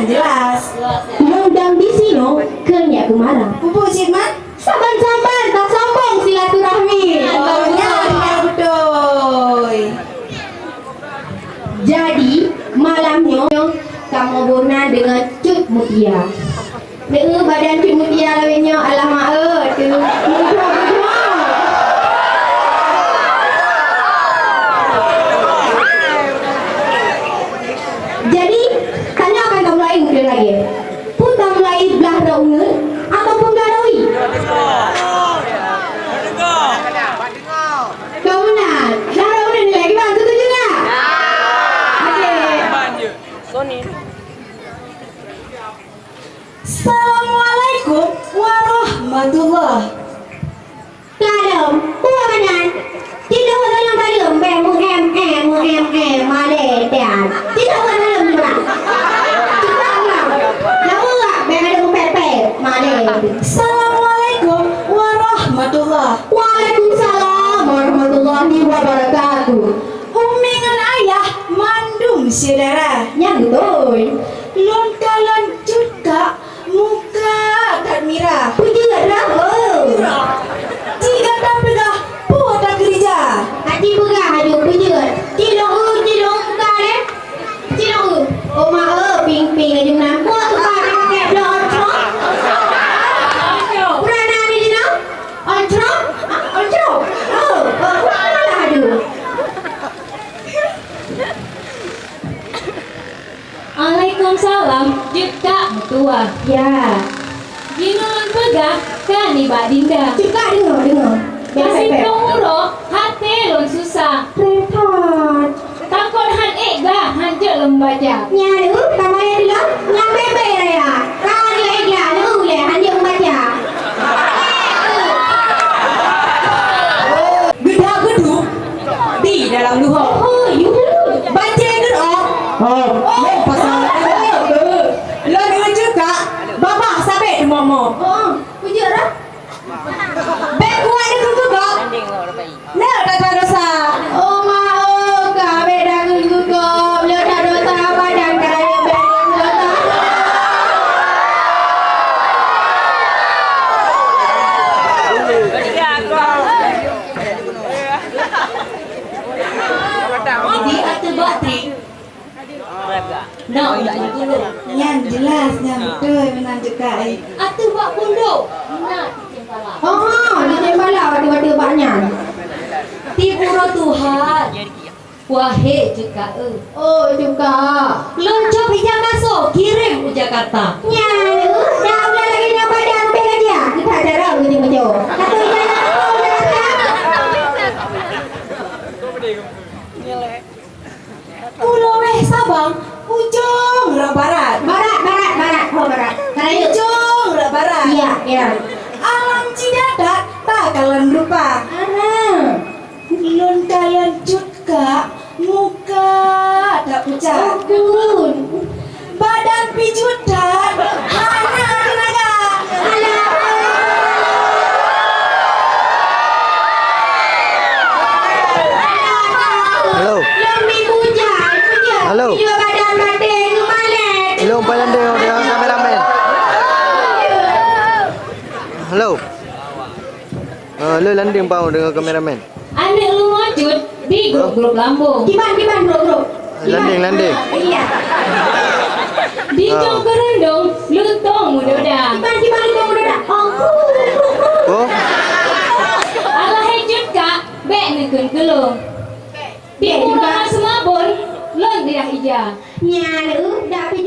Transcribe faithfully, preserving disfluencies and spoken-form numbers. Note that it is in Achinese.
Jelas. Lôn dam di sinoe keu nyak keumarah. Peue cit man? Saban-saban tasombong silaturahmi. Oh, nyan nyang beutôi. Jadi, malam nyoe kamoe boh nan deungon Cut Mutia. Neu badan Cut Mutia lawét nyoe, alamak, eh, tu. Jadi, tanyoe akan tamulai ujeuen lagèe. Peue tamulai blah droe uneuen ataupun blah droe? Keu meunan, blah droe uneuen lagèe ban, setuju tak? Oke. Assalamualaikum warahmatullah. Kalon, peue meunan? Tidoe dalam kalon, bèk meuhem-hem, meuhem-hem, malèe tian. Tidoe dalam meunan. Cukôp lah. Jaweueb, bèk ada meupeupet, malèe. Assalamualaikum warahmatullah. Waalaikumsalam warahmatullahi wabarakatuh. Umi ngon ayah mandum syedara. Nyan beutôi. Lôn kalon Cut Kak, muka that mirah. Peue jeuet dah, oh. Ci gata peugah, peue takeurija? Aci peugah aju, peue jeuet? Cilong u, cilong u ka lé. Cilong u. Oma e, ping-ping aju nan. Peue tuka pakai bloe ontrok? Pernah na di sinoe? Ontrok? Ah, ontrok. Oh, oh, malah aju. Waalaikumsalam, Cut Kak meutuwah. Ya. Jinoe lôn peugah ka nibak Dinda. Cut Kak deungoe, deungoe. Ka sintong uroe, até lôn susah. Repot. Takot han ék glah, han jeuet lôn baca. Nyan, uh, ka malèe dilôn, nyan bèe-bèe raya. Ka lheueh ék glah, lheueh ulèe, han jeuet lôn baca. Geudak geuduek di dalam luhoe. Oh, you. Bacé geuroe. Oh, lôn pasal. Lôn deungoe Cut Kak, babah sabé teumoh-moh. Oh, peue jeuet dah? Bèk kuat dikeue-keue gob. Lé that dosa. Oh, ma, oh, ka bèk dikeue-keue gob. Lé that dosa, badan ka rayeuk bèk dosa. Jadi, ateueh bak trik. Nak untuk dulu. Nyan jelas, nyan beutôi meunan Cut Kak, eh. Ateueh bak pundok. Nak cicém pala. Oh, cicém pala, batu-batu bak nyan. Di pura Tuhan. Wahé Cut Kak, eh. Oh, Cut Kak. Lôn cop ija kaso, kirim u Jakarta. Nyan, eh, dah ulang lagi nyan padan, ubé ka jih. Kita acara begitu macam. Kata ija kaso, Jakarta. Pulo wéh Sabang, ujong rot barat. Barat, barat, barat. Oh, barat. Barat yuk. Ujong rot barat. Iya, iya. Alam cidadat takalon rupa. Aha. Lôn kalon Cut Kak, muka that pucat. Ampun. Badan pijuet that, hana teunaga. Alah. Halo. Lôn mi bujang, bujang. Halo. Pijuet badan batèe geumalèe. Halo, umpai landing deungon kameramen. Halo. Ah, lôn landing bak deungon kameramen. Aneuk lôn Cut di grup-grup lambông. Kiban, kiban, grup-grup. Kiban. Landing, landing. Iya. Di, ah, tông keurondong, lutông meudoda. Kiban, kiban, lutông meudoda. Oh. Oh. Alah hai Cut Kak, bèk neukheun keu lôn. Di, bèk Cut Kak. Pura Seumabon, lôn dirah ija. Nyan, uh, dak pi